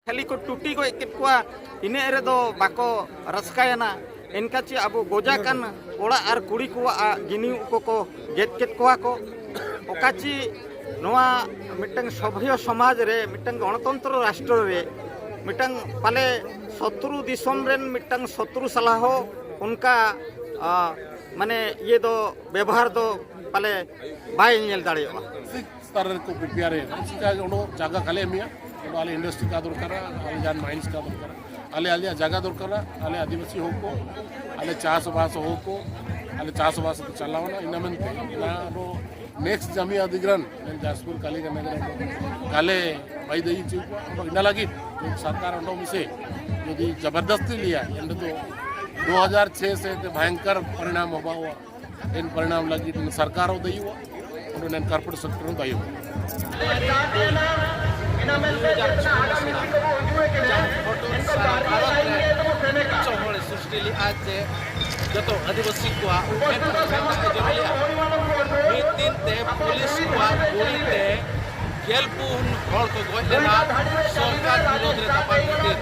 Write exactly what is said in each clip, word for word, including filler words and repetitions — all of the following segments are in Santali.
ᱠᱷᱟᱹᱞᱤ ᱠᱚ ᱴᱩᱴᱤ ᱜᱚᱡ ᱠᱮᱫ ᱠᱚᱣᱟ, ᱤᱱᱟᱹᱜ ᱨᱮᱫᱚ ᱵᱟᱠᱚ ᱨᱟᱹᱥᱠᱟᱹᱭᱮᱱᱟ᱾ ᱮᱱᱠᱟ ᱪᱮ ᱟᱵᱚ ᱜᱚᱡᱟ ᱠᱟᱱ ᱠᱚᱲᱟ ᱟᱨ ᱠᱩᱲᱤ ᱠᱚᱣᱟᱜ ᱜᱤᱱᱤ ᱠᱚᱠᱚ ᱜᱮᱫ ᱠᱮᱫ ᱠᱚᱣᱟ ᱠᱚ᱾ ᱚᱠᱟ ᱪᱮ ᱱᱚᱣᱟ ᱢᱤᱫᱴᱟᱝ ᱥᱚᱵᱷᱭᱚ ᱥᱚᱢᱟᱡᱽ ᱨᱮ, ᱢᱤᱫᱴᱟᱝ ᱜᱚᱱᱚᱛᱚᱱᱛᱨᱚ ᱨᱟᱥᱴᱨᱚ ᱨᱮ, ᱢᱤᱫᱴᱟᱝ ᱯᱟᱞᱮ ᱥᱚᱛᱨᱩ ᱫᱤᱥᱚᱢ ᱨᱮᱱ ᱢᱤᱫᱴᱟᱝ ᱥᱚᱛᱨᱩ ᱥᱟᱞᱟ ᱦᱚᱸ ᱚᱱᱠᱟ, ᱟ, ᱢᱟᱱᱮ ᱤᱭᱟᱹ ᱫᱚ, ᱵᱮᱵᱚᱦᱟᱨ ᱫᱚ ᱯᱟᱞᱮ ᱵᱟᱭ ᱧᱮᱞ ᱫᱟᱲᱮᱭᱟᱜᱼᱟ᱾ ᱥᱛᱚᱨ ᱨᱮᱠᱚ ᱯᱨᱤᱯᱮᱭᱟᱨ ᱮᱫᱟ᱾ ᱪᱤᱠᱟ ᱚᱸᱰᱮ ᱡᱟᱭᱜᱟ ᱠᱷᱟᱹᱞᱤ ᱮᱢ ᱦᱩᱭᱩᱜᱼᱟ, ᱚᱸᱰᱮ ᱟᱞᱮ ᱤᱱᱰᱟᱥᱴᱨᱤ ᱠᱟ ᱫᱚᱨᱠᱟᱨᱟ, ᱟᱞᱮ ᱡᱟᱦᱟᱱ ᱢᱟᱭᱤᱱᱥ ᱠᱟ ᱫᱚᱨᱠᱟᱨᱟ, ᱟᱞᱮ ᱟᱞᱮᱭᱟᱜ ᱡᱟᱭᱜᱟ ᱫᱚᱨᱠᱟᱨᱟ, ᱟᱞᱮ ᱟᱹᱫᱤᱵᱟᱹᱥᱤ ᱦᱚᱲ ᱠᱚ, ᱟᱞᱮ ᱪᱟᱥᱵᱟᱥ ᱦᱚᱲ ᱠᱚ, ᱟᱞᱮ ᱪᱟᱥᱵᱟᱥ ᱠᱚ ᱪᱟᱞᱟᱣᱱᱟ᱾ ᱤᱱᱟᱹ ᱢᱮᱱᱛᱮ ᱚᱱᱟ ᱫᱚ ᱱᱮᱠᱥᱴ ᱡᱟᱢᱤ ᱚᱫᱷᱤᱜᱨᱚᱦᱚᱱ ᱡᱟᱡᱽᱯᱩᱨ ᱠᱟᱞᱤᱜᱚᱸᱡᱽ ᱱᱚᱜᱚᱨ ᱠᱟᱞᱮ ᱵᱟᱭ ᱫᱟᱹᱭᱤ ᱦᱚᱪᱚ ᱠᱚᱣᱟ᱾ ᱟᱫᱚ ᱤᱱᱟ ᱞᱟᱹᱜᱤᱫ ᱥᱚᱨᱠᱟᱨ ᱚᱸᱰᱮ ᱢᱤᱥᱮ ᱡᱩᱫᱤ ᱡᱚᱵᱚᱨᱫᱚᱥᱛᱤ ᱞᱟᱹᱭᱟ, ᱮᱱᱰᱮ ᱫᱚ ᱫᱩ ᱦᱟᱡᱟᱨ ᱪᱷᱮ ᱥᱮ ᱛᱮ ᱵᱷᱚᱭᱚᱝᱠᱚᱨ ᱯᱚᱨᱤᱱᱟᱢ ᱦᱚᱵᱟᱣᱟ᱾ ᱮᱱ ᱯᱚᱨᱤᱱᱟᱢ ᱞᱟᱹᱜᱤᱫ ᱥᱚᱨᱠᱟᱨ ᱦᱚᱸ ᱫᱟᱹᱭᱤᱣᱟ, ᱚᱸᱰᱮ ᱱᱮᱱ ᱠᱚᱨᱯᱳᱨᱮᱴ ᱥᱮᱠᱴᱚᱨ ᱦᱚᱸ ᱫᱟᱹᱭᱤᱣᱟ᱾ ᱡᱟᱦᱟᱸ ᱜᱷᱚᱴᱚᱱ ᱥᱟᱨᱟ ᱵᱷᱟᱨᱚᱛ ᱨᱮ ᱩᱪᱪᱚ ᱦᱚᱲ ᱥᱨᱤᱥᱴᱤ ᱞᱮᱫᱼᱟ ᱡᱮ ᱡᱚᱛᱚ ᱟᱹᱫᱤᱵᱟᱹᱥᱤ ᱠᱚᱣᱟᱜ ᱢᱮᱫ ᱨᱮ ᱢᱮᱫ ᱫᱟᱜ ᱮ ᱡᱚᱨᱚ ᱞᱮᱫᱼᱟ᱾ ᱢᱤᱫ ᱫᱤᱱ ᱛᱮ ᱯᱩᱞᱤᱥ ᱠᱚᱣᱟᱜ ᱜᱩᱞᱤ ᱛᱮ ᱜᱮᱞ ᱯᱩᱱ ᱦᱚᱲ ᱠᱚ ᱜᱚᱡ ᱞᱮᱱᱟ ᱥᱚᱨᱠᱟᱨ ᱵᱤᱨᱳᱫᱷ ᱨᱮ ᱛᱟᱯᱟᱢ ᱠᱷᱟᱹᱛᱤᱨ᱾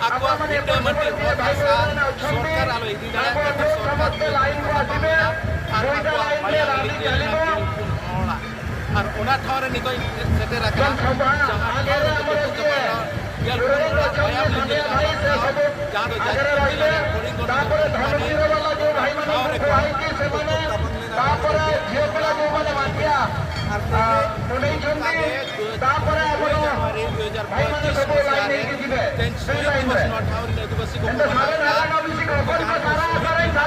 ᱟᱠᱚᱣᱟᱜ ᱵᱷᱤᱴᱟᱹ ᱢᱟᱹᱴᱤ ᱚᱛ ᱦᱟᱥᱟ ᱥᱚᱨᱠᱟᱨ ᱟᱞᱚ ᱤᱫᱤ ᱫᱟᱲᱮᱭᱟᱜ ᱠᱷᱟᱹᱛᱤᱨ ᱥᱚᱨᱠᱟᱨ ᱵᱤᱨᱳᱫᱷ ᱨᱮ ᱛᱟᱯᱟᱢ ᱞᱮᱱᱟ ᱟᱨ ᱟᱠᱚᱣᱟᱜ ᱢᱟᱭᱟᱢ ᱞᱤᱸᱡᱤ ᱞᱮᱱᱟ ᱜᱮᱞ ᱯᱩᱱ ᱦᱚᱲᱟᱜ᱾ ᱟᱨ ᱚᱱᱟ ᱴᱷᱟᱶ ᱨᱮ ᱱᱤᱛᱚᱜ ᱤᱧ ᱥᱮᱴᱮᱨ ᱟᱠᱟᱱᱟ, ᱡᱟᱦᱟᱸ ᱴᱷᱟᱶ ᱨᱮ ᱱᱤᱛᱚᱜ ᱡᱟᱹᱯᱩᱫ ᱪᱟᱵᱟᱭᱮᱱᱟ, ᱜᱮᱞ ᱯᱩᱱ ᱦᱚᱲᱟᱜ ᱢᱟᱭᱟᱢ ᱞᱤᱸᱡᱤ ᱞᱮᱱᱟ, ᱡᱟᱦᱟᱸ ᱫᱚ ᱡᱟᱹᱥᱛᱤ ᱡᱤᱞᱟᱹ ᱨᱮ ᱠᱚᱞᱤᱝᱜᱚ ᱱᱚᱜᱚᱨ ᱠᱚᱢᱯᱟᱱᱤ ᱚᱱᱟ ᱴᱷᱟᱶ ᱨᱮ ᱠᱚ ᱛᱟᱯᱟᱢ ᱞᱮᱱᱟ, ᱚᱱᱟ ᱠᱚ ᱡᱟᱹᱯᱩᱫ ᱪᱟᱵᱟᱭᱮᱱᱟ᱾ ᱟᱨ ᱛᱮᱦᱮᱧ ᱚᱱᱠᱟ ᱜᱮ ᱫᱩᱭ ᱡᱟᱱᱩᱣᱟᱨᱤ ᱫᱩ ᱦᱟᱡᱟᱨ ᱯᱚᱸᱪᱤᱥ ᱢᱟᱹᱦᱤᱛ ᱨᱮ ᱛᱮᱦᱮᱧ ᱥᱚᱦᱤᱫ ᱫᱤᱵᱚᱥ ᱱᱚᱣᱟ ᱴᱷᱟᱶ ᱨᱮ ᱟᱹᱫᱤᱵᱟᱹᱥᱤ ᱠᱚᱠᱚ ᱢᱟᱱᱟᱣ ᱮᱫᱟ᱾ ᱡᱟᱦᱟᱸ ᱠᱚ ᱥᱚᱦᱤᱫ ᱮᱱᱟ,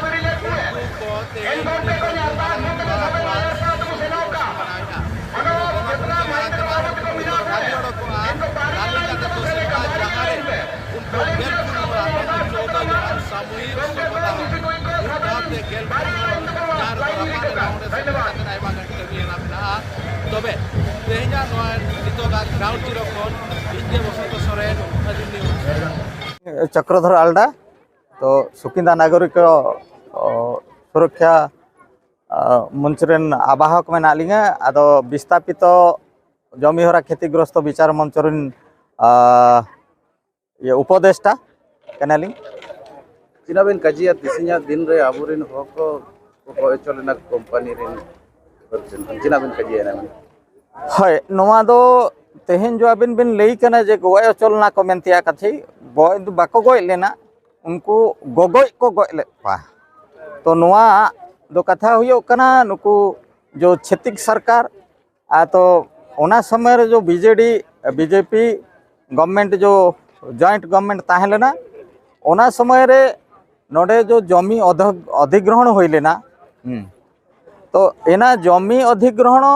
ᱩᱱᱠᱩ ᱠᱚ ᱛᱮᱦᱮᱧ ᱱᱚᱰᱮ ᱠᱚ ᱧᱩᱢ ᱦᱟᱞᱟᱝ ᱠᱚᱣᱟ, ᱱᱚᱣᱟ ᱥᱚᱦᱤᱫ ᱫᱤᱵᱚᱥ ᱠᱚ ᱢᱟᱱᱟᱣᱮᱫᱼᱟ᱾ ᱩᱱᱠᱩ ᱫᱚ ᱵᱚᱸᱜᱟ ᱵᱩᱨᱩ ᱪᱟᱞᱟᱣ ᱠᱟᱛᱮ ᱩᱱᱠᱩ ᱫᱚ ᱨᱟᱞᱤ ᱚᱰᱚᱠᱚᱜᱼᱟ, ᱨᱟᱞᱤ ᱠᱟᱛᱮ ᱠᱚ ᱥᱮᱱᱚᱜᱼᱟ, ᱡᱟᱦᱟᱸ ᱨᱮ ᱩᱱᱠᱩ ᱜᱮᱞ ᱯᱩᱱ ᱦᱚᱲᱟᱜ ᱪᱳᱣᱫᱚ ᱡᱚᱱᱟᱜ ᱥᱟᱢᱩᱦᱤᱠ ᱥᱚᱢᱟᱫᱟᱦᱚ, ᱢᱤᱫ ᱫᱷᱟᱣ ᱛᱮ ᱜᱮᱞ ᱯᱩᱱ ᱦᱚᱲ ᱡᱟᱦᱟᱸ ᱨᱮᱠᱚ ᱨᱟᱯᱟᱜ ᱞᱮᱱᱟ, ᱚᱸᱰᱮ ᱥᱮᱱ ᱠᱟᱛᱮ ᱟᱭᱢᱟ ᱜᱟᱱ ᱠᱟᱹᱢᱤ ᱦᱚᱨᱟ ᱢᱮᱱᱟᱜᱼᱟ᱾ ᱛᱚᱵᱮ ᱛᱮᱦᱮᱧᱟᱜ ᱱᱚᱣᱟ ᱱᱤᱛᱚᱜᱟᱜ ground zero ᱠᱷᱚᱱ ᱤᱧ ᱜᱮ ᱵᱚᱥᱚᱱᱛᱚ ᱥᱚᱨᱮᱱ, ᱟᱹᱫᱤᱢ news᱾ ᱪᱚᱠᱨᱚᱫᱷᱚᱨ ᱟᱞᱰᱟ, ᱛᱚ ᱥᱩᱠᱤᱱᱫᱟ ᱱᱟᱜᱚᱨᱤᱠ, ᱚ, ᱥᱩᱨᱚᱠᱷᱟ, ᱟ, ᱢᱚᱧᱪ ᱨᱮᱱ ᱟᱵᱟᱦᱚᱠ ᱢᱮᱱᱟᱜ ᱞᱤᱧᱟᱹ᱾ ᱟᱫᱚ ᱵᱤᱥᱛᱟᱯᱤᱛᱚ ᱡᱚᱢᱤ ᱦᱚᱨᱟ ᱠᱷᱮᱛᱤᱜᱨᱚᱥᱛᱚ ᱵᱤᱪᱟᱨ ᱢᱚᱧᱪ ᱨᱮᱱ, ᱟ, ᱤᱭᱟᱹ ᱩᱯᱚᱫᱮᱥᱴᱟ ᱠᱟᱱᱟᱞᱤᱧ᱾ ᱛᱤᱱᱟᱹᱜ ᱵᱤᱱ ᱠᱟᱹᱡᱤᱭᱟ ᱛᱮᱦᱮᱧᱟᱜ ᱫᱤᱱ ᱨᱮ ᱟᱵᱚᱨᱮᱱ ᱦᱚᱲ ᱠᱚ ᱠᱚ ᱜᱚᱡ ᱦᱚᱪᱚ ᱞᱮᱱᱟ ᱠᱳᱢᱯᱟᱱᱤ ᱨᱮᱱ ᱦᱚᱲ ᱴᱷᱮᱱ? ᱛᱤᱱᱟᱹᱜ ᱵᱤᱱ ᱠᱟᱹᱡᱤᱭᱟ ᱮᱱᱟ ᱢᱮᱱ? ᱦᱳᱭ, ᱱᱚᱣᱟ ᱫᱚ ᱛᱮᱦᱮᱧ ᱡᱚ ᱟᱹᱵᱤᱱ ᱵᱤᱱ ᱞᱟᱹᱭ ᱠᱟᱱᱟ ᱡᱮ ᱜᱚᱡ ᱦᱚᱪᱚ ᱞᱮᱱᱟ ᱠᱚ ᱢᱮᱱᱛᱮᱭᱟ ᱠᱟᱛᱷᱟ, ᱜᱚᱡ ᱫᱚ ᱵᱟᱠᱚ ᱜᱚᱡ ᱞᱮᱱᱟ, ᱩᱱᱠᱩ ᱜᱚᱜᱚᱡ ᱠᱚ ᱜᱚᱡ ᱞᱮᱫ ᱠᱚᱣᱟ᱾ ᱛᱚ ᱱᱚᱣᱟ ᱫᱚ ᱠᱟᱛᱷᱟ ᱦᱩᱭᱩᱜ ᱠᱟᱱᱟ ᱱᱩᱠᱩ ᱡᱚ ᱪᱷᱟᱹᱛᱤᱠ ᱥᱚᱨᱠᱟᱨ, ᱟᱨ ᱛᱚ ᱚᱱᱟ ᱥᱚᱢᱚᱭ ᱨᱮ ᱡᱚ ᱵᱤᱡᱮᱰᱤ ᱵᱤᱡᱮᱯᱤ ᱜᱚᱵᱷᱢᱮᱱᱴ ᱡᱚ ᱡᱚᱭᱮᱱᱴ ᱜᱚᱵᱷᱢᱮᱱᱴ ᱛᱟᱦᱮᱸ ᱞᱮᱱᱟ, ᱚᱱᱟ ᱥᱚᱢᱚᱭ ᱨᱮ ᱱᱚᱰᱮ ᱡᱚ ᱡᱚᱢᱤ ᱚᱫᱷᱚ- ᱚᱫᱷᱤᱜᱨᱚᱦᱚᱬ ᱦᱩᱭ ᱞᱮᱱᱟ᱾ ᱦᱩᱸ᱾ ᱛᱚ ᱮᱱᱟ ᱡᱚᱢᱤ ᱚᱫᱷᱤᱜᱨᱚᱦᱚᱬ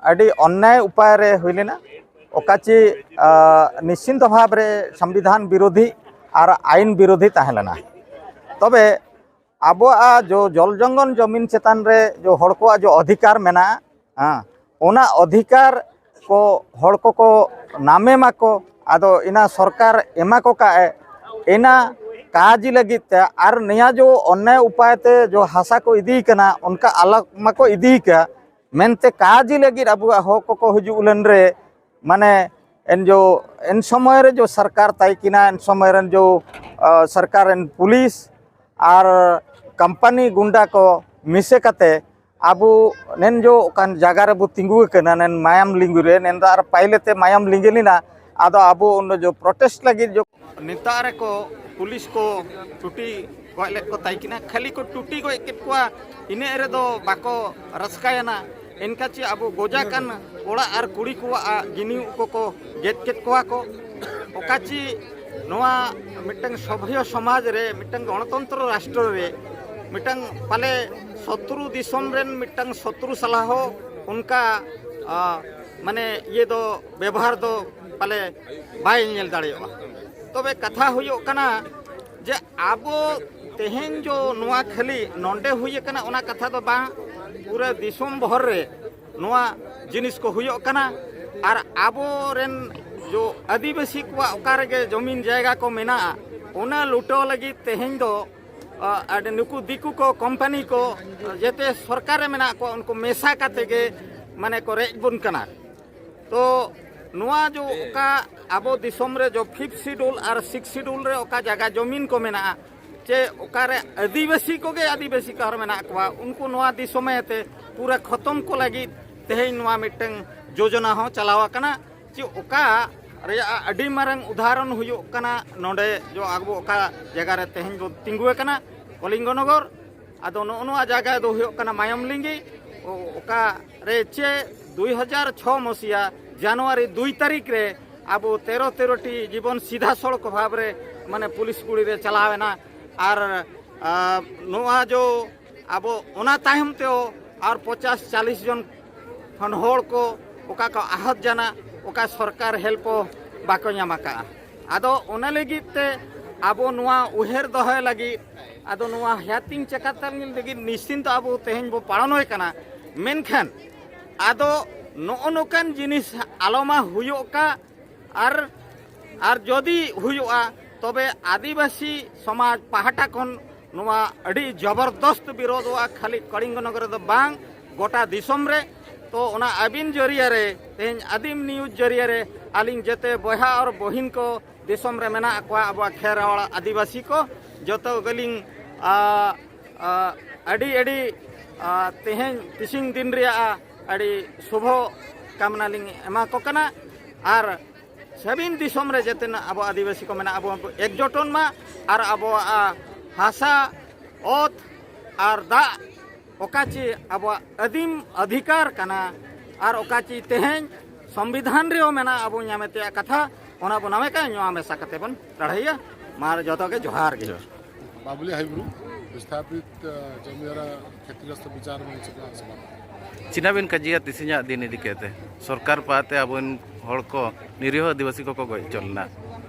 ᱟᱹᱰᱤ ᱚᱱᱱᱟᱭ ᱩᱯᱟᱭ ᱨᱮ ᱦᱩᱭ ᱞᱮᱱᱟ, ᱚᱠᱟ ᱪᱮ ᱱᱤᱥᱪᱤᱱᱛᱚ ᱵᱷᱟᱵᱽ ᱨᱮ ᱥᱚᱝᱵᱤᱫᱷᱟᱱ ᱵᱤᱨᱳᱫᱷᱤ ᱟᱨ ᱟᱭᱤᱱ ᱵᱤᱨᱳᱫᱷᱤ ᱛᱟᱦᱮᱸ ᱞᱮᱱᱟ᱾ ᱛᱚᱵᱮ ᱟᱵᱚᱣᱟᱜ ᱡᱚ ᱡᱚᱞ ᱡᱚᱝᱜᱚᱞ ᱡᱚᱢᱤᱱ ᱪᱮᱛᱟᱱ ᱨᱮ ᱡᱚ ᱦᱚᱲ ᱠᱚᱣᱟᱜ ᱡᱚ ᱚᱫᱷᱤᱠᱟᱨ ᱢᱮᱱᱟᱜᱼᱟ, ᱦᱮᱸ, ᱚᱱᱟ ᱚᱫᱷᱤᱠᱟᱨ ᱠᱚ ᱦᱚᱲ ᱠᱚᱠᱚ ᱱᱟᱢᱮ ᱢᱟᱠᱚ, ᱟᱫᱚ ᱤᱱᱟ ᱥᱚᱨᱠᱟᱨ ᱮᱢᱟ ᱠᱚ ᱠᱟᱜ ᱮ, ᱤᱱᱟ ᱠᱟᱡᱽ ᱞᱟᱹᱜᱤᱫ ᱛᱮ ᱟᱨ ᱱᱤᱭᱟ ᱡᱚ ᱚᱱᱱᱟᱭ ᱩᱯᱟᱭ ᱛᱮ ᱡᱚ ᱦᱟᱥᱟ ᱠᱚ ᱤᱫᱤᱭ ᱠᱟᱱᱟ, ᱚᱱᱠᱟ ᱟᱞᱟᱜ ᱢᱟᱠᱚ ᱤᱫᱤᱭ ᱠᱟᱜ ᱢᱮᱱᱛᱮ ᱠᱟᱡᱽ ᱞᱟᱹᱜᱤᱫ ᱟᱵᱚᱣᱟᱜ ᱦᱚᱠ ᱠᱚᱠᱚ ᱦᱤᱡᱩᱜ ᱞᱮᱱ ᱨᱮ, ᱢᱟᱱᱮ ᱮᱱ ᱡᱚ ᱮᱱ ᱥᱚᱢᱚᱭ ᱨᱮ ᱡᱚ ᱥᱚᱨᱠᱟᱨ ᱛᱟᱭ ᱠᱤᱱᱟ, ᱮᱱ ᱥᱚᱢᱚᱭ ᱨᱮᱱ ᱡᱚ ᱥᱚᱨᱠᱟᱨ ᱨᱮᱱ ᱯᱩᱞᱤᱥ ᱟᱨ ᱠᱳᱢᱯᱟᱱᱤ ᱜᱩᱱᱰᱟ ᱠᱚ ᱢᱤᱥᱮ ᱠᱟᱛᱮ ᱟᱵᱚ ᱱᱮᱱ ᱡᱚ ᱚᱠᱟᱱ ᱡᱟᱭᱜᱟ ᱨᱮᱵᱚ ᱛᱤᱸᱜᱩ ᱟᱠᱟᱱᱟ, ᱱᱮᱱ ᱢᱟᱭᱟᱢ ᱞᱤᱸᱜᱤ ᱨᱮ, ᱱᱮᱱ ᱫᱚ ᱟᱨ ᱯᱟᱭᱞᱮ ᱛᱮ ᱢᱟᱭᱟᱢ ᱞᱤᱸᱜᱤ ᱞᱮᱱᱟ᱾ ᱟᱫᱚ ᱟᱵᱚ ᱩᱱ ᱡᱚ ᱯᱨᱚᱴᱮᱥᱴ ᱞᱟᱹᱜᱤᱫ ᱡᱚ ᱱᱮᱛᱟ ᱨᱮᱠᱚ ᱯᱩᱞᱤᱥ ᱠᱚ ᱴᱩᱴᱤ ᱜᱚᱡ ᱞᱮᱫ ᱠᱚ ᱛᱟᱭ ᱠᱤᱱᱟ, ᱠᱷᱟᱹᱞᱤ ᱠᱚ ᱴᱩᱴᱤ ᱜᱚᱡ ᱠᱮᱫ ᱠᱚᱣᱟ, ᱤᱱᱟᱹᱜ ᱨᱮᱫᱚ ᱵᱟᱠᱚ ᱨᱟᱹᱥᱠᱟᱹᱭᱮᱱᱟ᱾ ᱮᱱᱠᱟ ᱪᱮ ᱟᱵᱚ ᱜᱚᱡᱟ ᱠᱟᱱ ᱠᱚᱲᱟ ᱟᱨ ᱠᱩᱲᱤ ᱠᱚᱣᱟᱜ ᱜᱤᱱᱤ ᱠᱚᱠᱚ ᱜᱮᱫ ᱠᱮᱫ ᱠᱚᱣᱟ ᱠᱚ᱾ ᱚᱠᱟ ᱪᱮ ᱱᱚᱣᱟ ᱢᱤᱫᱴᱟᱝ ᱥᱚᱵᱷᱭᱚ ᱥᱚᱢᱟᱡᱽ ᱨᱮ, ᱢᱤᱫᱴᱟᱝ ᱜᱚᱱᱚᱛᱚᱱᱛᱨᱚ ᱨᱟᱥᱴᱨᱚ ᱨᱮ ᱢᱤᱫᱴᱟᱝ ᱯᱟᱞᱮ ᱥᱚᱛᱨᱩ ᱫᱤᱥᱚᱢ ᱨᱮᱱ ᱢᱤᱫᱴᱟᱝ ᱥᱚᱛᱨᱩ ᱥᱟᱞᱟᱜ ᱦᱚᱸ ᱚᱱᱠᱟ ᱢᱟᱱᱮ ᱤᱭᱟᱹ ᱫᱚ ᱵᱮᱵᱚᱦᱟᱨ ᱫᱚ ᱯᱟᱞᱮ ᱵᱟᱭ ᱧᱮᱞ ᱫᱟᱲᱮᱭᱟᱜᱼᱟ᱾ ᱛᱚᱵᱮ ᱠᱟᱛᱷᱟ ᱦᱩᱭᱩᱜ ᱠᱟᱱᱟ ᱡᱮ ᱟᱵᱚ ᱛᱮᱦᱮᱧ ᱡᱚ ᱱᱚᱣᱟ ᱠᱷᱟᱹᱞᱤ ᱱᱚᱰᱮ ᱦᱩᱭ ᱟᱠᱟᱱᱟ ᱚᱱᱟ ᱠᱟᱛᱷᱟ ᱫᱚ ᱵᱟᱝ, ᱯᱩᱨᱟᱹ ᱫᱤᱥᱚᱢ ᱵᱷᱚᱨ ᱨᱮ ᱱᱚᱣᱟ ᱡᱤᱱᱤᱥ ᱠᱚ ᱦᱩᱭᱩᱜ ᱠᱟᱱᱟ᱾ ᱟᱨ ᱟᱵᱚᱨᱮᱱ ᱡᱚ ᱟᱹᱫᱤᱵᱟᱹᱥᱤ ᱠᱚᱣᱟᱜ ᱚᱠᱟ ᱨᱮᱜᱮ ᱡᱚᱢᱤᱱ ᱡᱟᱭᱜᱟ ᱠᱚ ᱢᱮᱱᱟᱜᱼᱟ, ᱚᱱᱟ ᱞᱩᱴᱟᱹᱣ ᱞᱟᱹᱜᱤᱫ ᱛᱮᱦᱮᱧ ᱫᱚ ᱟᱹᱰᱤ ᱱᱩᱠᱩ ᱫᱤᱠᱩ ᱠᱚ ᱠᱳᱢᱯᱟᱱᱤ ᱠᱚ ᱡᱮᱛᱮ ᱥᱚᱨᱠᱟᱨ ᱨᱮ ᱢᱮᱱᱟᱜ ᱠᱚᱣᱟ ᱩᱱᱠᱩ ᱢᱮᱥᱟ ᱠᱟᱛᱮ ᱜᱮ ᱢᱟᱱᱮ ᱠᱚ ᱨᱮᱡ ᱵᱚᱱ ᱠᱟᱱᱟ᱾ ᱛᱚ ᱱᱚᱣᱟ ᱡᱚ ᱚᱠᱟ ᱟᱵᱚ ᱫᱤᱥᱚᱢ ᱨᱮ ᱡᱚ ᱯᱷᱤᱯᱛᱷ ᱥᱤᱰᱩᱞ ᱟᱨ ᱥᱤᱠᱥ ᱥᱤᱰᱩᱞ ᱨᱮ ᱚᱠᱟ ᱡᱟᱭᱜᱟ ᱡᱚᱢᱤᱱ ᱠᱚ ᱢᱮᱱᱟᱜᱼᱟ, ᱪᱮ ᱚᱠᱟᱨᱮ ᱟᱹᱫᱤᱵᱟᱹᱥᱤ ᱠᱚᱜᱮ ᱟᱹᱫᱤᱵᱟᱹᱥᱤ ᱠᱚ ᱟᱨ ᱢᱮᱱᱟᱜ ᱠᱚᱣᱟ, ᱩᱱᱠᱩ ᱱᱚᱣᱟ ᱫᱤᱥᱚᱢᱮ ᱛᱮ ᱯᱩᱨᱟᱹ ᱠᱷᱚᱛᱚᱢ ᱠᱚ ᱞᱟᱹᱜᱤᱫ ᱛᱮᱦᱮᱧ ᱱᱚᱣᱟ ᱢᱤᱫᱴᱟᱝ ᱡᱳᱡᱚᱱᱟ ᱦᱚᱸ ᱪᱟᱞᱟᱣ ᱟᱠᱟᱱᱟ᱾ ᱪᱮ ᱚᱠᱟ ᱨᱮᱭᱟᱜ ᱟᱹᱰᱤ ᱢᱟᱨᱟᱝ ᱩᱫᱟᱦᱚᱨᱚᱱ ᱦᱩᱭᱩᱜ ᱠᱟᱱᱟ ᱱᱚᱰᱮ ᱡᱚ ᱟᱵᱚ ᱚᱠᱟ ᱡᱟᱭᱜᱟ ᱨᱮ ᱛᱮᱦᱮᱧ ᱵᱚ ᱛᱤᱸᱜᱩ ᱟᱠᱟᱱᱟ ᱠᱚᱞᱤᱝᱜᱚ ᱱᱚᱜᱚᱨ᱾ ᱟᱫᱚ ᱱᱚᱜᱼᱚ ᱱᱚᱣᱟ ᱡᱟᱭᱜᱟ ᱫᱚ ᱦᱩᱭᱩᱜ ᱠᱟᱱᱟ ᱢᱟᱭᱟᱢ ᱞᱤᱸᱜᱤ, ᱚ-, ᱚᱠᱟ ᱨᱮ ᱪᱮ ᱫᱩᱭ ᱦᱟᱡᱟᱨ ᱪᱷᱚ ᱢᱚᱥᱤᱦᱟ ᱡᱟᱱᱩᱣᱟᱨᱤ ᱫᱩᱭ ᱛᱟᱹᱨᱤᱠᱷ ᱨᱮ ᱟᱵᱚ ᱛᱮᱨᱚ ᱛᱮᱨᱚ ᱴᱤ ᱡᱤᱵᱚᱱ ᱥᱤᱫᱷᱟ ᱥᱚᱲᱚᱠ ᱵᱷᱟᱵᱽ ᱨᱮ ᱢᱟᱱᱮ ᱯᱩᱞᱤᱥ ᱜᱩᱲᱤ ᱨᱮ ᱪᱟᱞᱟᱣ ᱮᱱᱟ᱾ ᱟᱨ, ᱟ, ᱱᱚᱣᱟ ᱡᱚ ᱟᱵᱚ ᱚᱱᱟ ᱛᱟᱭᱚᱢ ᱛᱮᱦᱚᱸ ᱟᱨ ᱯᱚᱪᱟᱥ ᱪᱟᱞᱤᱥ ᱡᱚᱱ ᱠᱷᱚᱱ ᱦᱚᱲ ᱠᱚ ᱚᱠᱟ ᱠᱚ ᱟᱦᱚᱛ ᱡᱟᱱᱟ, ᱚᱠᱟ ᱥᱚᱨᱠᱟᱨ ᱦᱮᱞᱯ ᱦᱚᱸ ᱵᱟᱠᱚ ᱧᱟᱢ ᱟᱠᱟᱫᱼᱟ᱾ ᱟᱫᱚ ᱚᱱᱟ ᱞᱟᱹᱜᱤᱫ ᱛᱮ ᱟᱵᱚ ᱱᱚᱣᱟ ᱩᱭᱦᱟᱹᱨ ᱫᱚᱦᱚᱭ ᱞᱟᱹᱜᱤᱫ, ᱟᱫᱚ ᱱᱚᱣᱟ ᱦᱮᱭᱟᱨᱤᱝ ᱪᱮᱠᱟᱛᱟᱞ ᱞᱟᱹᱜᱤᱫ ᱱᱤᱥᱪᱤᱱᱛᱚ ᱟᱵᱚ ᱛᱮᱦᱮᱧ ᱵᱚ ᱯᱟᱞᱚᱱᱚᱭ ᱠᱟᱱᱟ᱾ ᱢᱮᱱᱠᱷᱟᱱ ᱟᱫᱚ ᱱᱚᱜᱼᱚ ᱱᱚᱝᱠᱟᱱ ᱡᱤᱱᱤᱥ ᱟᱞᱚ ᱢᱟ ᱦᱩᱭᱩᱜ ᱠᱟ, ᱟᱨ, ᱟᱨ ᱡᱩᱫᱤ ᱦᱩᱭᱩᱜᱼᱟ, ᱛᱚᱵᱮ ᱟᱹᱫᱤᱵᱟᱹᱥᱤ ᱥᱚᱢᱟᱡᱽ ᱯᱟᱦᱴᱟ ᱠᱷᱚᱱ ᱱᱚᱣᱟ ᱟᱹᱰᱤ ᱡᱚᱵᱚᱨᱫᱚᱥᱛ ᱵᱤᱨᱳᱫᱷᱚᱜᱼᱟ, ᱠᱷᱟᱹᱞᱤ ᱠᱚᱞᱤᱝᱜᱚ ᱱᱚᱜᱚᱨ ᱨᱮᱫᱚ ᱵᱟᱝ, ᱜᱚᱴᱟ ᱫᱤᱥᱚᱢ ᱨᱮ᱾ ᱛᱚ ᱚᱱᱟ ᱟᱹᱵᱤᱱ ᱡᱟᱹᱨᱤᱭᱟ ᱨᱮ, ᱛᱮᱦᱮᱧ ᱟᱹᱫᱤᱢ ᱱᱤᱭᱩᱡᱽ ᱡᱟᱹᱨᱤᱭᱟ ᱨᱮ ᱟᱹᱞᱤᱧ ᱡᱮᱛᱮ ᱵᱚᱭᱦᱟ ᱟᱨ ᱵᱚᱦᱤᱱ ᱠᱚ ᱫᱤᱥᱚᱢ ᱨᱮ ᱢᱮᱱᱟᱜ ᱠᱚᱣᱟ, ᱟᱵᱚᱣᱟᱜ ᱠᱷᱮᱨᱣᱟᱲ ᱟᱹᱫᱤᱵᱟᱹᱥᱤ ᱠᱚ, ᱡᱚᱛᱚ ᱜᱮᱞᱤᱧ, ᱟ, ᱟ, ᱟᱹᱰᱤ, ᱟᱹᱰᱤ, ᱟ, ᱛᱮᱦᱮᱧ ᱛᱤᱥᱤᱧ ᱫᱤᱱ ᱨᱮᱭᱟᱜ, ᱟ, ᱟᱹᱰᱤ ᱥᱩᱵᱷᱚ ᱠᱟᱢᱱᱟ ᱞᱤᱧ ᱮᱢᱟ ᱠᱚ ᱠᱟᱱᱟ᱾ ᱟᱨ ᱥᱟᱹᱵᱤᱱ ᱫᱤᱥᱚᱢ ᱨᱮ ᱡᱮᱛᱮᱱᱟᱜ ᱟᱵᱚ ᱟᱹᱫᱤᱵᱟᱹᱥᱤ ᱠᱚ ᱢᱮᱱᱟᱜ, ᱟᱵᱚ ᱮᱠᱡᱚᱴᱚᱱ ᱢᱟ ᱟᱨ ᱟᱵᱚᱣᱟᱜ, ᱟ, ᱦᱟᱥᱟ, ᱚᱛ ᱟᱨ ᱫᱟᱜ ᱚᱠᱟ ᱪᱮ ᱟᱵᱚᱣᱟᱜ ᱟᱹᱫᱤᱢ ᱚᱫᱷᱤᱠᱟᱨ ᱠᱟᱱᱟ ᱟᱨ ᱚᱠᱟ ᱪᱮ ᱛᱮᱦᱮᱧ ᱥᱚᱝᱵᱤᱫᱷᱟᱱ ᱨᱮᱦᱚᱸ ᱢᱮᱱᱟᱜᱼᱟ ᱟᱵᱚ ᱧᱟᱢᱮ ᱛᱮᱭᱟᱜ ᱠᱟᱛᱷᱟ, ᱚᱱᱟ ᱵᱚ ᱱᱟᱢᱮ ᱠᱟᱜᱼᱟ, ᱱᱚᱣᱟ ᱢᱮᱥᱟ ᱠᱟᱛᱮ ᱵᱚᱱ ᱞᱟᱹᱲᱦᱟᱹᱭᱟ᱾ ᱢᱟ ᱡᱚᱛᱚ ᱜᱮ ᱡᱚᱦᱟᱨ ᱜᱮ᱾ ᱡᱚᱦᱟᱨ᱾ ᱵᱟᱵᱩᱞᱤ ᱦᱟᱭᱵᱨᱩ, ᱵᱤᱥᱛᱷᱟᱯᱤᱛ, ᱟ, ᱡᱚᱢᱤ ᱫᱟᱨᱟ ᱠᱷᱮᱛᱤᱜᱨᱚᱥᱛᱚ ᱵᱤᱪᱟᱨ ᱢᱚᱧᱪ ᱠᱟ ᱥᱚᱵᱷᱟᱯᱚᱛᱤ᱾ ᱪᱤᱱᱟ ᱵᱤᱱ ᱠᱟᱡᱤᱭᱟ ᱛᱤᱥᱤᱧᱟᱜ ᱫᱤᱱ ᱤᱫᱤ ᱠᱟᱛᱮ ᱥᱚᱨᱠᱟᱨ ᱯᱟᱦᱴᱟ ᱟᱵᱚᱨᱮᱱ ᱦᱚᱲ ᱠᱚ, ᱱᱤᱨᱤᱦᱚ ᱟᱹᱫᱤᱵᱟᱹᱥᱤ ᱠᱚᱠᱚ ᱜᱚᱡ ᱦᱚᱪᱚ ᱞᱮᱱᱟ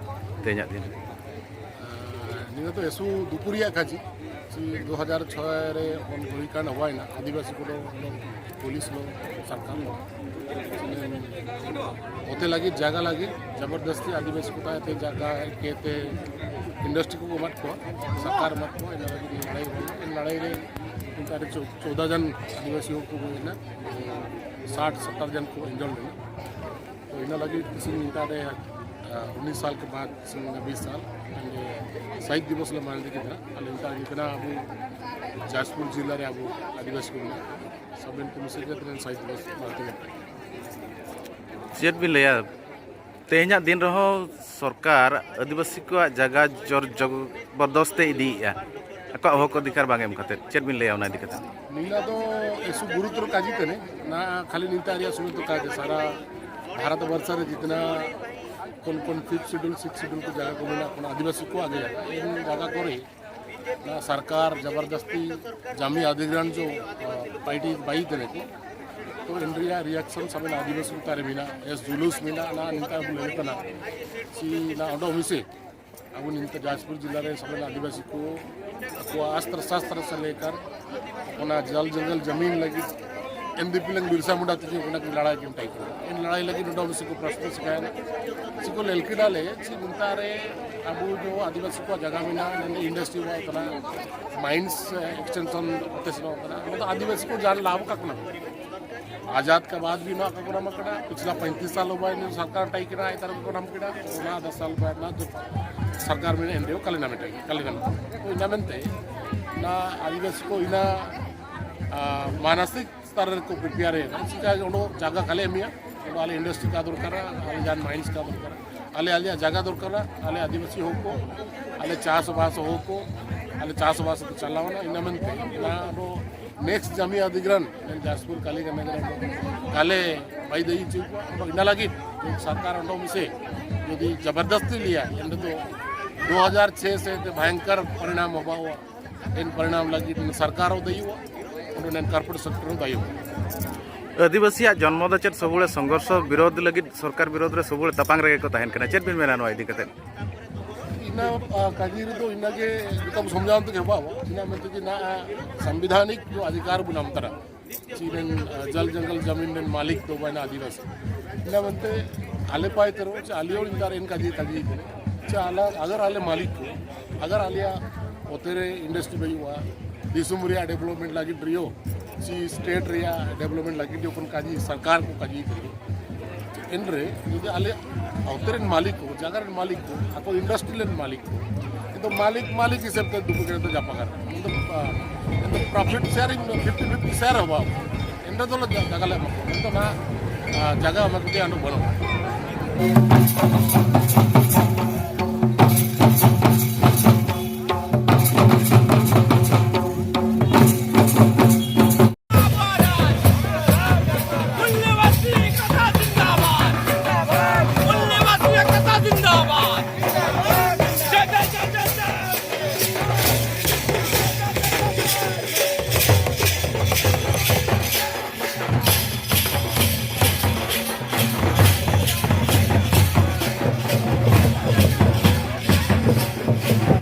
ᱛᱮᱦᱮᱧᱟᱜ ᱫᱤᱱ? ᱱᱤᱭᱟᱹ ᱫᱚ ᱮᱥᱩ ᱫᱩᱯᱩᱨᱤᱭᱟ ᱠᱟᱡᱤ᱾ ᱥᱤ ᱫᱩ ᱦᱟᱡᱟᱨ ᱪᱷᱚᱭ ᱨᱮ ᱚᱱ ᱜᱩᱞᱤᱠᱟᱱᱰ ᱦᱩᱭᱱᱟ, ᱟᱹᱫᱤᱵᱟᱹᱥᱤ ᱠᱚᱫᱚ ᱯᱩᱞᱤᱥ ᱞᱚ ᱥᱚᱨᱠᱟᱨ ᱞᱚ ᱚᱛᱮ ᱞᱟᱹᱜᱤᱫ, ᱡᱟᱭᱜᱟ ᱞᱟᱹᱜᱤᱫ ᱡᱚᱵᱚᱨᱫᱚᱥᱛᱤ ᱟᱹᱫᱤᱵᱟᱹᱥᱤ ᱠᱚ ᱛᱟᱦᱮᱸ ᱛᱮ ᱡᱟᱭᱜᱟ ᱦᱮᱡ ᱠᱟᱛᱮ ᱤᱱᱰᱟᱥᱴᱨᱤ ᱠᱚ ᱮᱢᱟᱫ ᱠᱚᱣᱟ, ᱥᱚᱨᱠᱟᱨ ᱮᱢᱟᱫ ᱠᱚᱣᱟ᱾ ᱤᱱᱟᱹ ᱞᱟᱹᱜᱤᱫ ᱞᱟᱹᱲᱦᱟᱹᱭ ᱦᱩᱭᱱᱟ᱾ ᱞᱟᱹᱲᱦᱟᱹᱭ ᱨᱮ ᱚᱱᱠᱟ ᱨᱮ ᱪᱚ-, ᱪᱚᱣᱫᱟ ᱡᱚᱱ ᱟᱹᱫᱤᱵᱟᱹᱥᱤ ᱦᱚᱸ ᱠᱚ ᱜᱚᱡ ᱮᱱᱟ, ᱥᱟᱴ ᱥᱚᱛᱛᱚᱨ ᱡᱚᱱ ᱠᱚ ᱤᱱᱡᱚᱨᱰ ᱞᱮᱱᱟ᱾ ᱛᱚ ᱤᱱᱟᱹ ᱞᱟᱹᱜᱤᱫ ᱠᱤᱪᱷᱩ ᱱᱮᱛᱟᱨ ᱨᱮ, ᱟᱨ ᱩᱱᱤᱥ ᱥᱟᱞ ᱠᱮ ᱵᱟᱫ ᱥᱮ ᱵᱤᱥ ᱥᱟᱞ ᱥᱟᱦᱤᱫ ᱫᱤᱵᱚᱥ ᱞᱮ ᱢᱟᱱᱟᱣ ᱠᱮᱫᱟ᱾ ᱟᱞᱮ ᱱᱮᱛᱟᱨ ᱡᱤᱛᱱᱟ ᱟᱵᱚ ᱡᱟᱡᱽᱯᱩᱨ ᱡᱤᱞᱟ ᱨᱮ ᱟᱵᱚ ᱟᱹᱫᱤᱵᱟᱹᱥᱤ ᱠᱚ ᱢᱮᱱᱟᱜ ᱠᱚᱣᱟ, ᱥᱟᱵ ᱨᱮᱱ ᱠᱚ ᱢᱤᱥᱮ ᱡᱟᱹᱛ ᱨᱮᱱ ᱥᱟᱦᱤᱫ ᱫᱤᱵᱚᱥ ᱢᱟᱱᱟᱣ ᱠᱮᱫᱟ᱾ ᱪᱮᱫ ᱵᱤᱱ ᱞᱟᱹᱭᱟ, ᱛᱮᱦᱮᱧᱟᱜ ᱫᱤᱱ ᱨᱮᱦᱚᱸ ᱥᱚᱨᱠᱟᱨ ᱟᱹᱫᱤᱵᱟᱹᱥᱤ ᱠᱚᱣᱟᱜ ᱡᱟᱭᱜᱟ ᱡᱚᱨ ᱡᱚᱵᱚᱨᱫᱚᱥᱛᱮ ᱤᱫᱤᱭᱮᱫᱼᱟ, ᱟᱠᱚᱣᱟᱜ ᱦᱚᱠ ᱚᱫᱷᱤᱠᱟᱨ ᱵᱟᱝ ᱮᱢ ᱠᱟᱛᱮ? ᱪᱮᱫ ᱵᱤᱱ ᱞᱟᱹᱭᱟ ᱚᱱᱟ ᱤᱫᱤ ᱠᱟᱛᱮ? ᱱᱤᱭᱟᱹ ᱫᱚ ᱮᱥᱩ ᱜᱩᱨᱩᱛᱚᱨ ᱠᱟᱹᱡᱤ ᱠᱟᱱᱟ᱾ ᱱᱟ ᱠᱷᱟᱹᱞᱤ ᱱᱤᱛᱟᱜ ᱨᱮᱭᱟᱜ ᱥᱚᱢᱚᱭ ᱫᱚ ᱠᱟᱡᱮ ᱥᱟᱨᱟ ᱵᱷᱟᱨᱚᱛ ᱵᱚᱨᱥᱚ ᱨᱮ ᱡᱤᱛᱱᱟ ᱠᱚᱱ ᱠᱚᱱ ᱯᱷᱤᱯᱛᱷ ᱥᱤᱰᱩᱞ, ᱥᱤᱠᱥ ᱥᱤᱰᱩᱞ ᱠᱚ ᱡᱟᱭᱜᱟ ᱠᱚ ᱢᱮᱱᱟᱜ ᱠᱟᱱᱟ ᱟᱹᱫᱤᱵᱟᱹᱥᱤ ᱠᱚᱣᱟᱜ ᱜᱮ ᱡᱟᱭᱜᱟ, ᱮᱱ ᱡᱟᱭᱜᱟ ᱠᱚᱨᱮ ᱱᱟ ᱥᱚᱨᱠᱟᱨ ᱡᱚᱵᱚᱨᱫᱚᱥᱛᱤ ᱡᱟᱢᱤ ᱚᱫᱷᱤᱜᱨᱚᱦᱚᱱ ᱡᱚ, ᱟ, ᱯᱟᱭᱴᱤ ᱵᱟᱭᱤ ᱛᱮᱱᱮ ᱠᱚ, ᱛᱚ ᱮᱱ ᱨᱮᱭᱟᱜ ᱨᱤᱭᱟᱠᱥᱚᱱ ᱥᱟᱵᱮᱱ ᱟᱹᱫᱤᱵᱟᱹᱥᱤ ᱩᱛᱟᱨᱮ ᱢᱮᱱᱟᱜ ᱮᱥ ᱡᱩᱞᱩᱥ ᱢᱮᱱᱟᱜ ᱱᱟ ᱱᱤᱛᱟᱜ ᱵᱚᱞᱮ ᱠᱟᱱᱟ ᱥᱤ ᱱᱟ ᱚᱰᱚ ᱢᱤᱥᱮ ᱟᱵᱚ ᱱᱤᱛ ᱡᱟᱡᱽᱯᱩᱨ ᱡᱤᱞᱟ ᱨᱮ ᱥᱟᱱᱟᱢ ᱟᱹᱫᱤᱵᱟᱹᱥᱤ ᱠᱚ ᱟᱠᱚᱣᱟᱜ ᱚᱥᱛᱨᱚ ᱥᱟᱥᱛᱨᱚ ᱥᱮ ᱞᱮᱠᱟᱨ ᱚᱱᱟ ᱡᱚᱞ ᱡᱚᱝᱜᱚᱞ ᱡᱟᱢᱤᱱ ᱞᱟᱹᱜᱤᱫ ᱮᱢ ᱫᱤᱯᱤᱞᱟᱝ ᱵᱤᱨᱥᱟ ᱢᱩᱱᱰᱟ ᱛᱤᱡᱩ ᱚᱱᱟ ᱠᱤᱱ ᱞᱟᱲᱟᱭ ᱠᱤᱱ ᱴᱟᱭᱤᱯ ᱠᱟᱱᱟ᱾ ᱮᱱ ᱞᱟᱲᱟᱭ ᱞᱟᱹᱜᱤᱫ ᱱᱚᱰᱮ ᱢᱤᱥᱤ ᱠᱚ ᱯᱨᱚᱥᱛᱩᱛ ᱥᱤᱠᱟᱭᱱᱟ᱾ ᱥᱤᱠᱚ ᱞᱮᱞᱠᱤᱰᱟ ᱞᱮ ᱪᱮᱫ ᱢᱮᱛᱟ ᱨᱮ ᱟᱵᱚ ᱡᱚ ᱟᱹᱫᱤᱵᱟᱹᱥᱤ ᱠᱚᱣᱟᱜ ᱡᱟᱭᱜᱟ ᱢᱮᱱᱟᱜᱼᱟ, ᱱᱚᱰᱮ ᱤᱱᱰᱟᱥᱴᱨᱤ ᱦᱩᱭᱩᱜ ᱠᱟᱱᱟ, ᱢᱟᱭᱤᱱᱥ ᱮᱠᱥᱴᱮᱱᱥᱚᱱ ᱚᱛᱮ ᱥᱮᱱᱚᱜ ᱠᱟᱱᱟ᱾ ᱚᱱᱟ ᱫᱚ ᱟᱹᱫᱤᱵᱟᱹᱥᱤ ᱠᱚ ᱡᱟᱦᱟᱱ ᱞᱟᱵᱷ ᱠᱟᱜ ᱠᱟᱱᱟ᱾ ᱟᱡᱟᱫ ᱠᱟ ᱵᱟᱫ ᱵᱤ ᱱᱚᱣᱟ ᱠᱚ ᱱᱟᱢ ᱠᱟᱱᱟ, ᱯᱤᱪᱷᱞᱟ ᱯᱚᱸᱭᱛᱤᱥ ᱥᱟᱞ ᱦᱩᱭ ᱱᱟ ᱥᱚᱨᱠᱟᱨ ᱴᱟᱭ ᱠᱟᱱᱟ, ᱮᱛᱟᱨ ᱠᱚ ᱱᱟᱢ ᱠᱟᱱᱟ, ᱚᱱᱟ ᱫᱚᱥ ᱥᱟᱞ ᱵᱟᱫ ᱱᱟ ᱡᱚ ᱥᱚᱨᱠᱟᱨ ᱢᱮᱱᱟ ᱮᱱ ᱰᱤ ᱳ ᱠᱟᱞᱤ ᱱᱟᱢ ᱴᱟᱭ, ᱠᱟᱞᱤ ᱱᱟᱢ᱾ ᱛᱚ ᱤᱱᱟ ᱢᱮᱱᱛᱮ ᱱᱟ ᱟᱹᱫᱤᱵᱟᱹᱥᱤ ᱠᱚ ᱤᱱᱟ, ᱟ, ᱢᱟᱱᱚᱥᱤᱠ ᱥᱛᱚᱨ ᱨᱮ ᱠᱚ ᱯᱨᱤᱯᱮᱭᱟᱨ ᱮᱫᱟ᱾ ᱪᱤᱠᱟ ᱚᱸᱰᱮ ᱡᱟᱭᱜᱟ ᱠᱷᱟᱹᱞᱤ ᱮᱢ ᱦᱩᱭᱩᱜᱼᱟ, ᱚᱸᱰᱮ ᱟᱞᱮ ᱤᱱᱰᱟᱥᱴᱨᱤ ᱠᱟ ᱫᱚᱨᱠᱟᱨᱟ, ᱟᱞᱮ ᱡᱟᱦᱟᱱ ᱢᱟᱭᱤᱱᱥ ᱠᱟ ᱫᱚᱨᱠᱟᱨᱟ, ᱟᱞᱮ ᱟᱞᱮᱭᱟᱜ ᱡᱟᱭᱜᱟ ᱫᱚᱨᱠᱟᱨᱟ, ᱟᱞᱮ ᱟᱹᱫᱤᱵᱟᱹᱥᱤ ᱦᱚᱲ ᱠᱚ, ᱟᱞᱮ ᱪᱟᱥᱵᱟᱥ ᱦᱚᱲ ᱠᱚ, ᱟᱞᱮ ᱪᱟᱥᱵᱟᱥ ᱠᱚ ᱪᱟᱞᱟᱣᱱᱟ᱾ ᱤᱱᱟ ᱢᱮᱱᱛᱮ ᱚᱱᱟ ᱫᱚ ᱱᱮᱠᱥᱴ ᱡᱟᱢᱤ ᱚᱫᱷᱤᱜᱨᱚᱦᱚᱱ ᱡᱟᱡᱽᱯᱩᱨ ᱠᱟᱞᱤ ᱜᱟᱱᱟ ᱜᱟᱱᱟ ᱠᱟᱞᱮ ᱵᱟᱭ ᱫᱟᱹᱭ ᱦᱚᱪᱚ ᱠᱚᱣᱟ᱾ ᱟᱫᱚ ᱤᱱᱟ ᱞᱟᱹᱜᱤᱫ ᱥᱚᱨᱠᱟᱨ ᱚᱸᱰᱮ ᱢᱤᱥᱮ ᱡᱩᱫᱤ ᱡᱚᱵᱚᱨᱫᱚᱥᱛᱤ ᱞᱟᱹᱭᱟ, ᱮᱱ ᱫᱚ ᱫᱩ ᱦᱟᱡᱟᱨ ᱪᱷᱮ ᱥᱮ ᱛᱮ ᱵᱷᱚᱭᱚᱝᱠᱚᱨ ᱯᱚᱨᱤᱱᱟᱢ ᱦᱚᱵᱟᱣᱟ᱾ ᱮᱱ ᱯᱚᱨᱤᱱᱟᱢ ᱞᱟᱹᱜᱤᱫ ᱥᱚᱨᱠᱟᱨ ᱦᱚᱸ ᱫᱟᱹᱭᱤᱣᱟ, ᱚᱸᱰᱮ ᱠᱚᱨᱯᱳᱨᱮᱴ ᱥᱮᱠᱴᱚᱨ ᱦᱚᱸ ᱫᱟᱹᱭᱤᱣᱟ᱾ ᱟᱹᱫᱤᱵᱟᱹᱥᱤᱭᱟᱜ ᱡᱚᱱᱢᱚ ᱫᱚ ᱪᱮᱫ ᱥᱚᱵᱩᱲᱮ ᱥᱚᱝᱜᱷᱚᱨᱥᱚ ᱵᱤᱨᱳᱫᱷ ᱞᱟᱹᱜᱤᱫ, ᱥᱚᱨᱠᱟᱨ ᱵᱤᱨᱳᱫᱷ ᱨᱮ ᱥᱚᱵᱩᱲᱮ ᱛᱟᱯᱟᱝ ᱨᱮᱜᱮ ᱠᱚ ᱛᱟᱦᱮᱱ ᱠᱟᱱᱟ? ᱪᱮᱫ ᱵᱤᱱ ᱢᱮᱱᱟ ᱱᱚᱣᱟ ᱤᱫᱤ ᱠᱟᱛᱮ? ᱤᱱᱟ, ᱟ, ᱠᱟᱹᱡᱤ ᱨᱮᱫᱚ ᱤᱱᱟᱜᱮ ᱡᱚᱛᱚ ᱥᱚᱢᱡᱷᱟᱣ ᱛᱮᱜᱮ ᱦᱮᱵᱟᱣᱟ᱾ ᱤᱱᱟ ᱢᱮᱱᱛᱮ ᱡᱮ ᱱᱟ, ᱟ, ᱥᱟᱝᱵᱤᱫᱷᱟᱱᱤᱠ ᱡᱚ ᱟᱫᱷᱤᱠᱟᱨ ᱵᱚᱱ ᱟᱢ ᱛᱟᱨᱟ᱾ ᱪᱤ ᱨᱮᱱ, ᱟ, ᱡᱚᱞ ᱡᱚᱝᱜᱚᱞ ᱡᱟᱢᱤᱱ ᱨᱮᱱ ᱢᱟᱞᱤᱠ ᱫᱚ ᱵᱟᱭᱱᱟ ᱟᱹᱫᱤᱵᱟᱹᱥᱤ᱾ ᱤᱱᱟ ᱢᱮᱱᱛᱮ ᱟᱞᱮ ᱯᱟᱭ ᱛᱮᱨᱚ ᱪᱮ ᱟᱞᱮ ᱦᱚᱲ ᱤᱱᱫᱟᱨ ᱮᱱ ᱠᱟᱹᱡᱤ ᱠᱟᱹᱡᱤ ᱪᱮ ᱟᱞᱟ, ᱟᱜᱟᱨ ᱟᱞᱮ ᱢᱟᱞᱤᱠ ᱠᱚ, ᱟᱜᱟᱨ ᱟᱞᱮᱭᱟᱜ ᱚᱛᱮ ᱨᱮ ᱤᱱᱰᱟᱥᱴᱨᱤ ᱵᱟᱹᱭᱩᱜᱼᱟ, ᱫᱤᱥᱚᱢ ᱨᱮᱭᱟᱜ ᱰᱮᱵᱷᱞᱚᱯᱢᱮᱱᱴ ᱞᱟᱹᱜᱤᱫ ᱨᱮᱭᱚ, ᱪᱤ ᱥᱴᱮᱴ ᱨᱮᱭᱟᱜ ᱰᱮᱵᱷᱞᱚᱯᱢᱮᱱᱴ ᱞᱟᱹᱜᱤᱫ ᱡᱚᱠᱷᱚᱱ ᱠᱟᱹᱡᱤ ᱥᱚᱨᱠᱟᱨ ᱠᱚ ᱠᱟᱹᱡᱤ ᱠᱟᱱᱟ, ᱮᱱᱨᱮ ᱡᱩᱫᱤ ᱟᱞᱮ ᱚᱱᱛᱮ ᱨᱮᱱ ᱢᱟᱹᱞᱤᱠ ᱠᱚ, ᱡᱟᱭᱜᱟ ᱨᱮᱱ ᱢᱟᱹᱞᱤᱠ ᱠᱚ, ᱟᱠᱚ ᱤᱱᱰᱟᱥᱴᱨᱤ ᱨᱮᱱ ᱢᱟᱹᱞᱤᱠ ᱠᱚ, ᱤᱧ ᱫᱚ ᱢᱟᱹᱞᱤᱠ ᱢᱟᱹᱞᱤᱠ ᱦᱤᱥᱟᱹᱵ ᱛᱮ ᱫᱩᱯᱩᱜ ᱨᱮ ᱫᱚ ᱡᱟᱯᱟᱜᱟ᱾ ᱤᱧ ᱫᱚ, ᱟ, ᱤᱧ ᱫᱚ ᱯᱨᱚᱯᱷᱤᱴ ᱥᱮᱭᱟᱨᱤᱝ ᱫᱚ ᱯᱷᱤᱯᱴᱤ ᱯᱷᱤᱯᱴᱤ ᱥᱮᱭᱟᱨ ᱦᱚᱸ ᱵᱟᱝ᱾ ᱮᱱᱨᱮ ᱫᱚ ᱞᱮ ᱡᱟ-, ᱡᱟᱭᱜᱟ ᱞᱮ ᱮᱢᱟ ᱠᱚᱣᱟ᱾ ᱤᱧ ᱫᱚ ᱱᱟᱦᱟᱜ, ᱟ, ᱡᱟᱭᱜᱟ ᱮᱢᱟ ᱠᱚᱜᱮ ᱟᱹᱰᱤ ᱵᱟᱹᱱᱩᱜᱼᱟ᱾